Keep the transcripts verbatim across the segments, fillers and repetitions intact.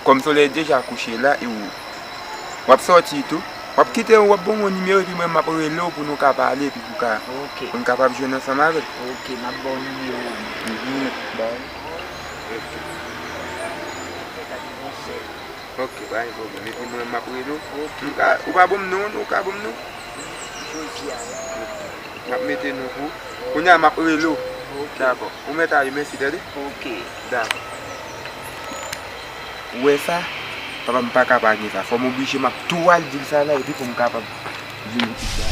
Kòm solèy deja kouche la, e w, w ap sòti tou. W ap kite w, w ap ban m yon nimewo, epi mwen, m ap rele w pou nou ka pale, epi pou ka, Ok. pou n kapab jwenn ansanm avè l. Ok, m ap ba w nimewo m. Mhm, bay. Ok. Ok, pa gen pwoblèm. Epi mwen, m ap rele w. Ok. M ka, ou pa ban m non, ou ka ban m non? Jodi a la. M ap mete non pou ou. Kounye a, m ap rele w. Ok. Dakò. Ou mèt ale, mèsi, tande? Ok. Dakò. Ou wè sa? Papa m pa ka pa gen sa. Fò m oblije, m ap tou al di l sa la, epi pou m kapab vin pou sa.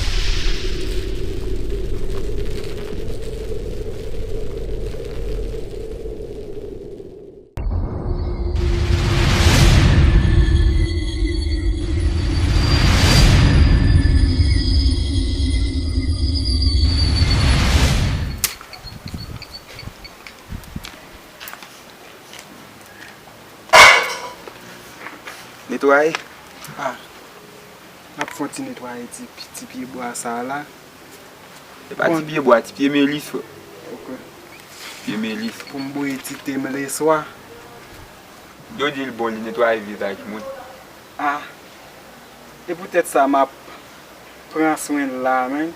Netwaye? Ah, n ap fè yon ti netwaye ti, ti pye bwa sa a la. Se pa ti pye bwa, ti pye melis, frè. Ok. Pye melis. Pou m bwè ti te m leswa. Yo di l bon, li netwaye vizaj moun. Ah. E poutèt sa, m ap pran swen l la, men.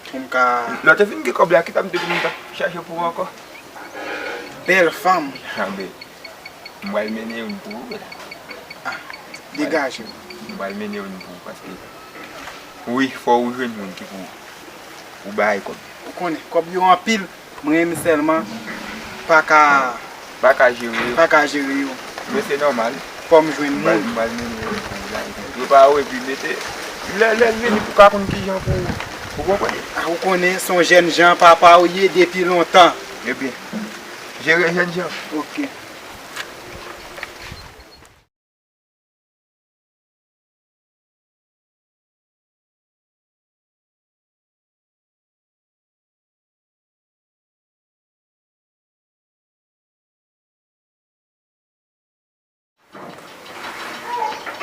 Pou m ka Lè w te fin gen kòb la, kisa m te di m t ap chache pou ou ankò? Bèl fanm. Ah, ben. M pral mennen youn pou ou, la. Ah, degaje w. M pral mennen youn pou ou, paske, wi, fò ou jwenn moun ki pou ou bay kòb. Ou konnen, kòb yo anpil, mwen menm sèlman, pa ka, Pa ka jere yo. pa ka jere yo. Men se nòmal. Fò m jwenn M pral, moun. m pral mennen youn pou ou, la. Yo pa wè, epi mete, lè, lè l vini pou ka konn kijan pou ou. Ou konprann? Ah, ou konnen, se yon jènjan, papa w ye depi lontan. Ebyen, jere jènjan. Ok.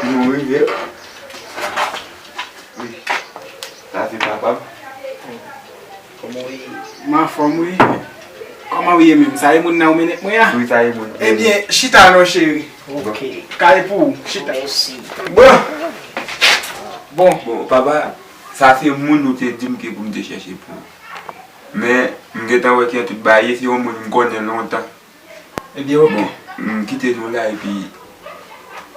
Nou rive. Wi. Sa se papa m. Kòman w ye? M anfòm, wi. Kòman w ye menm? Sa e moun nan ou mennen ak mwen an? Wi, sa e moun. Ebyen, chita non, cheri. Ok. Kay pou ou, chita. Mèsi. Bon. Bon. Bon, papa, sa se moun ou te di m ke pou m te chèche pou ou. Men, m gentan wè ke tout bagay, se yon moun m konnen lontan. Ebyen, ok. Bon, m kite nou la, epi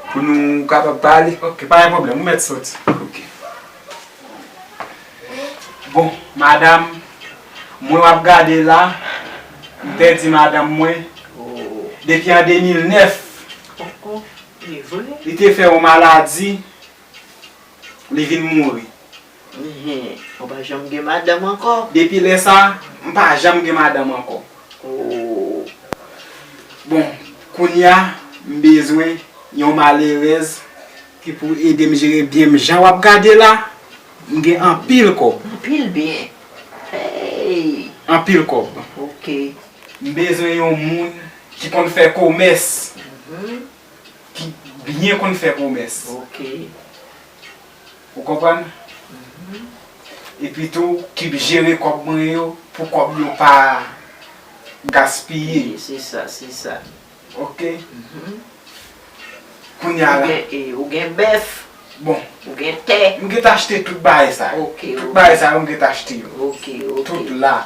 pou nou kapab pale. Ok, pa gen pwoblèm, ou mèt soti. Ok. Bon, madanm mwen w ap gade la, m pèdi madanm mwen depi an de mil nèf. Oh, oh, li vre? Li te fè yon maladi, li vin mouri. Enhen, ou pa janm gen madanm ankò? Depi lè sa, m pa janm gen madanm ankò. Oh. Bon, kounye a, m bezwen yon malerèz ki pou ede m jere byen m. Jan w ap gade la, m gen anpil kòb. Anpil byen. Hey! Anpil kòb. Ok. M bezwen yon moun ki konn fè komès. Mhm. Ki byen konn fè komès. Ok. Ou konprann? Mhm. Epi tou, ki jere kòb mwen yo pou kòb yo pa gaspiye. Wi, se sa, se sa. Ok? Mhm. Kounye a la. Ou gen, e, ou gen bèf. Bon. Ou gen tè. M gentan achte tout bagay sa yo. Ok, ok. Tout bagay sa yo, m gentan achte yo. Ok, ok. Tout la.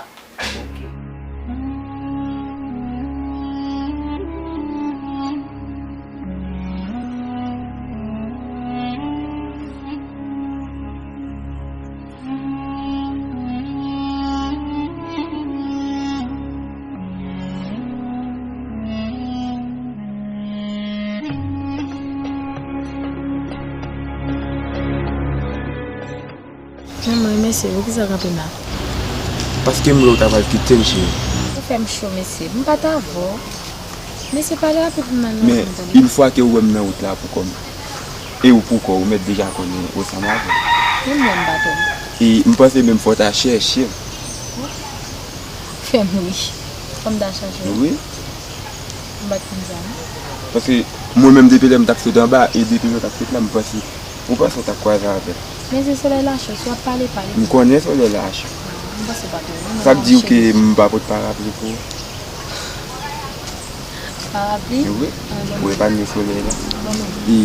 Janm remèsye, poukisa w kanpe m la? Paske m wè w ta pral kite m, cheri. Ou fè m cho, mesye. M pa t avè w. Mesye, pale rapid pou m al nan Men, kay m. Yon fwa ke w wè m nan wout la pou kò m, e ou pou kò w, ou mèt deja konnen ou ansanm avè m. Menm mwen, m pa tande. E m panse menm fò w ta chèche m. Fè m ri. Fò m ta chèche w. Wi. M pa t konn sa, non. Paske mwen menm, depi lè m t ap sot anba, e depi lè w t ap sot la, m panse Ou panse w t ap kwaze avè l? Men se solèy la cho, si w ap pale, pale. M konnen solèy la cho. M panse w pa t wè, non. Sa k di w ke m pa pot parapli pou ou? Parapli? Wi. Pou epanye solèy la. E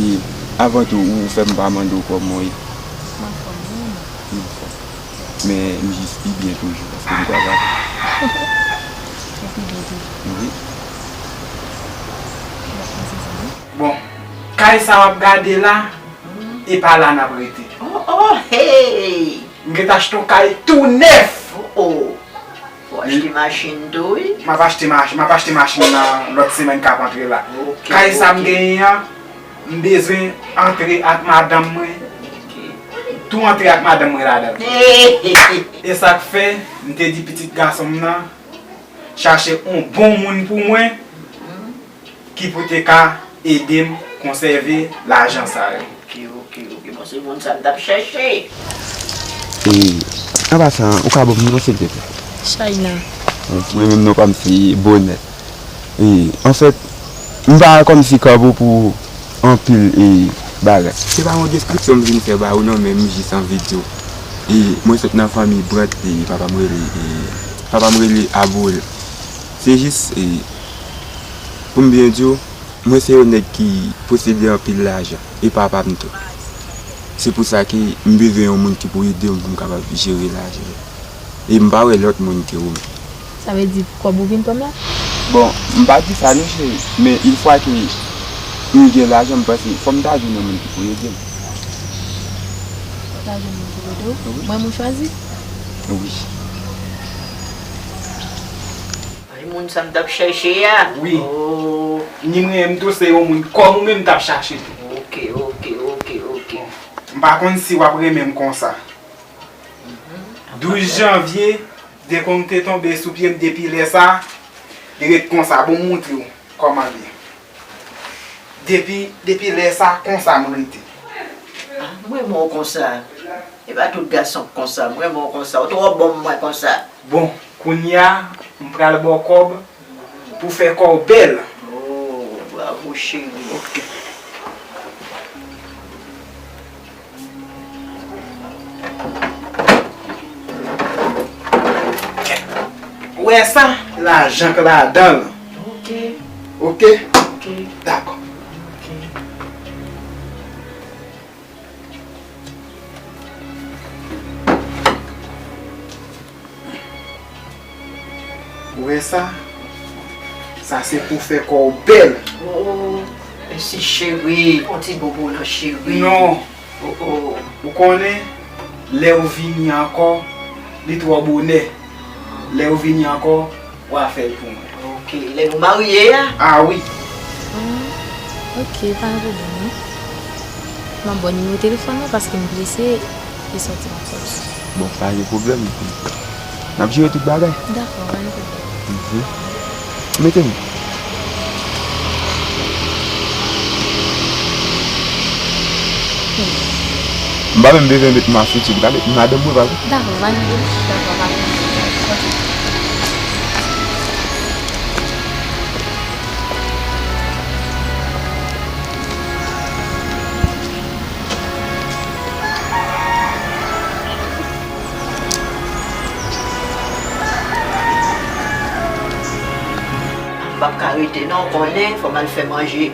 avan tou, ou fè m pa mande w kòman w ye. M anfòm, wi. Ou anfòm. Men m jis pi byen toujou paske m travay. Ou pi byen toujou. Wi. Bon, kay sa w ap gade la, e pa la n ap rete. Oh, oh, hey! M gentan achte yon kay tou nèf. Oh, oh. Ou achte machin tou, wi? M ap achte mach-, m ap achte machin nan lòt semèn k ap antre la. Ok, kay sa m ok. Genyen an, m bezwen antre ak madanm mwen. Ok. Tou antre ak madanm mwen ladan l. Hey, hey, hey. E sa k fè, m te di pitit gason m nan, chache yon bon moun pou mwen. Mhm. Ki pou te ka ede m konsève lajan sa yo. Ok, ok, ok. Bon, se moun sa m t ap chèche. E, an pasan, ou ka ban m non, silteplè? China. Ok. Mwen menm, non pa m se Bonè. E, anfèt, m pa kòmsi kòb ou pou anpil, e, bagay. Se pa yon deskripsyon m vin fè ba ou non, men m jis anvi di w. E, mwen sot nan fanmi Brant, e, papa m rele, e, papa m rele Aboul. Se jis, e, pou m byen di w, mwen se yon nèg ki posede anpil lajan, e papa m tou. Se pou sa ke m bezwen yon moun ki pou ede m pou m kapab jere lajan yo. E m pa wè lòt moun ke ou menm. Sa vle di, kòb ou vin pa m la? Bon, m pa di sa non, cheri, men yon fwa ke m gen lajan, m panse fò m ta jwenn yon moun ki pou ede m. Fò w ta jwenn moun ki pou ede w? Wi. Mwen, moun chwazi? Wi. Ay, moun sa m t ap chèche a. Wi. Oh. Ni mwen menm tou, se yon moun kòm ou menm m t ap chache tou. Ok, ok, ok, ok. M pa konn si w ap renmen m konsa. Mhm. Douz janvye, dekonte tonbe sou pye m depi lè sa, li ret konsa. Bon, m montre w kòman l ye. Depi, depi lè sa, konsa m rete. Ah, m renmen w konsa. E pa tout gason k konsa, m renmen w konsa. Ou twò bon pou mwen konsa. Bon, kounye a, m pral ba w kòb pou fè kò w bèl. Oh, bravo, cheri. Ok. Ou wè sa? Lajan k ladan l. Ok. Ok? Ok. Dakò. Ok. Ou wè sa? Sa se pou fè kò w bèl. Oh, mèsi cheri. On ti bonbon nan cheri. Non. Oh, oh. Ou konnen, lè w vini ankò, li twò bonè. Lè w vini ankò, w a fè l pou mwen. Ok, lè nou marye a? Ah wi. Hmm, ok, pa gen pwoblèm non. M ap ba w nimewo telefòn mwen paske m prese, e sòti m ap sòti. Bon, pa gen pwoblèm. N ap jere tout bagay. Dakò, pa gen pwoblèm. Mhm. Mete m. M pa menm bezwen met mask sou tye m, ka met madanm mwen pa vre. Dakò, pa gen pwoblèm. Dakò, pa gen pwoblèm. Ok. M p ap ka rete non, w konnen, fò m al fè manje.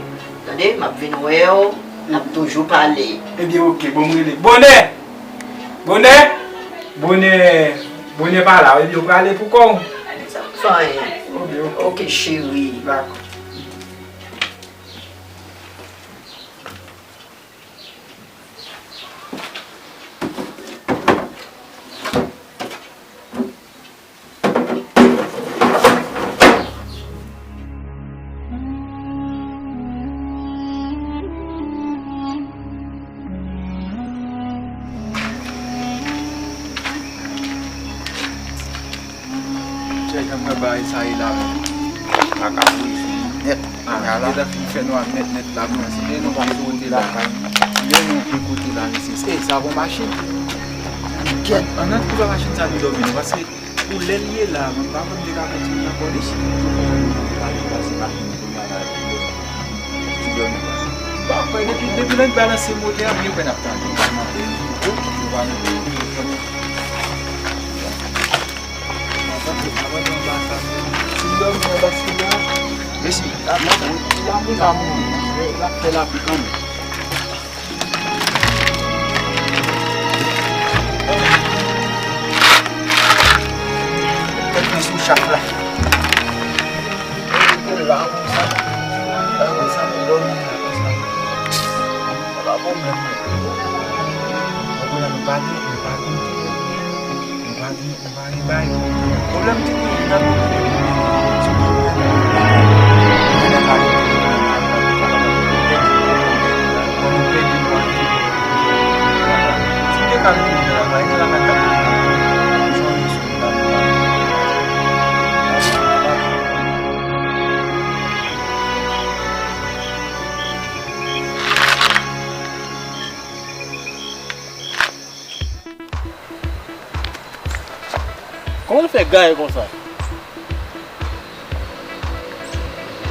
Tande, m ap vin wè w, n ap toujou pale. Ebyen, oke, bon, m rele. Bonè! Bonè! Bonè! Bonè pa la, ebyen, w prale pou kò w. Sa p fè anyen. Oke, oke. Oke, cheri. Dakò. Chè, jan mwen bay sa ye la menm. Kaka pou li fini nèt. Ah, kounye a la. Li gentan fin fè nwa nèt nèt la, mwen. Si gen nou pi kote la. Si gen nou pi kote la, mesye. Ey, sa bon machin. Kèt. Ann, ann, ann koupe machin sa nou dòmi non, paske pou lè l ye la, mwen pa konn te ka kontinye ankò li. Li pa deplase machin kounye a la, epi yo ti dòmi la. Bon, apre, depi, depi lè n balanse motè a, byen kwè n ap tande. Yo pa monte, yo pa monte. Mwen santi, mwen santi anba sa. Si m dòmi anba sila. Lanmou pa mouri, l ap fè lavi kanmenm. Tèt mwen sou chak la. Mete l la konsa. La konsa, pou dòmi la konsa. Sa pa bon menm. Mwen konnen nou pa gen, nou pa gen. Nou pa gen, nou pa gen bay. Pwoblèm ki genyen nan nou, Kòman l fè gaye konsa?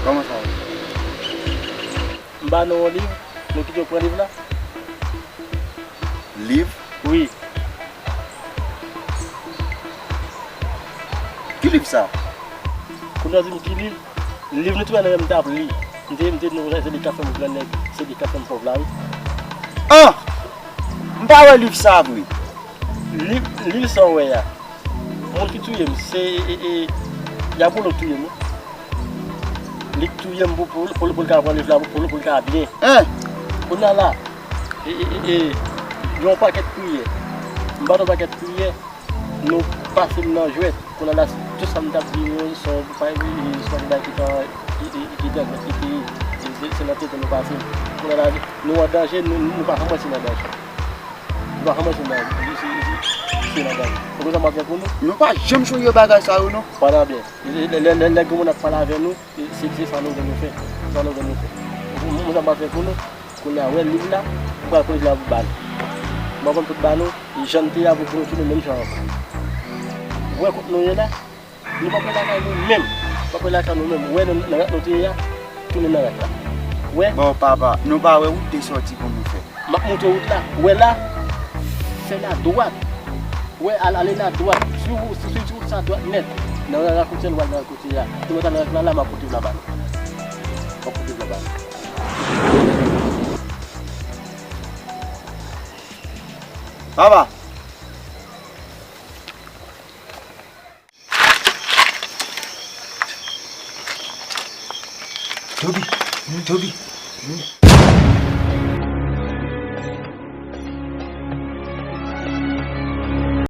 Kòman sa? M ba nou yon liv, nou kite w pran liv la? Liv? Wi. Ki liv sa? Kounye a w di m ki liv? Liv nou te wè nan men m t ap li. M te, m te di nou se li k ap fè m grannèg, se li k ap fè m pòv la, wi. Ah! M pa wè liv sa vre. Liv, liv sa w wè a. Moun ki touye m, se, e, e, e, Diabolo k touye m, wi. Li k touye m pou, pou, pou, pou l ka pran liv la, pou, pou, pou l ka byen. Hein? Kounye a la, e, e, e, e, yon pakèt priyè. M bat yon pakèt priyè. Nou pase m nan jwèt. Kounye a la, tout sa m t ap di yo, se yon pa-, se yon bagay ki pa, ki, ki, ki transmèt, ki, ki, se, se nan tete nou pase m. Kounye a la, nou an danje, nou, nou pa kòmanse nan danje. Nou pa kòmanse nan, se, se, se, se nan danje. Ou konn sa m ap fè pou nou? Nou pa janm sonje bagay sa yo, non. Pandan byen. Lè, lè, lè, lè gen moun ap pale avè nou, se, se, se sa nou gen nou fè. Sa nou gen nou fè. Ou konn sa m ap fè pou nou? Kounye a, wè liv la, m pral pran liv la pou ba nou. M ap pran pou ba nou, jan n te ye a pou, pou nou tounen menm jan ankò. Wè kot nou ye la, nou p ap ret lakay nou menm. Nou p ap ret lakay nou menm. Wè nan, nan rak nou te ye a, tounen nan rak la. Wè. Bon, papa, nou pa wè wout de sòti pou nou fè. M ap montre w wout la. Wè la, fè l adwat. Wè, al, ale l adwat. Swiv, swiv, swiv wout sa dwat nèt. Nan rak la kote l, w al nan kote a. Tou mwen ta nan rak la, la, m ap pote l la ba nou. M ap pote l la ba nou. Papa. Toby, Toby.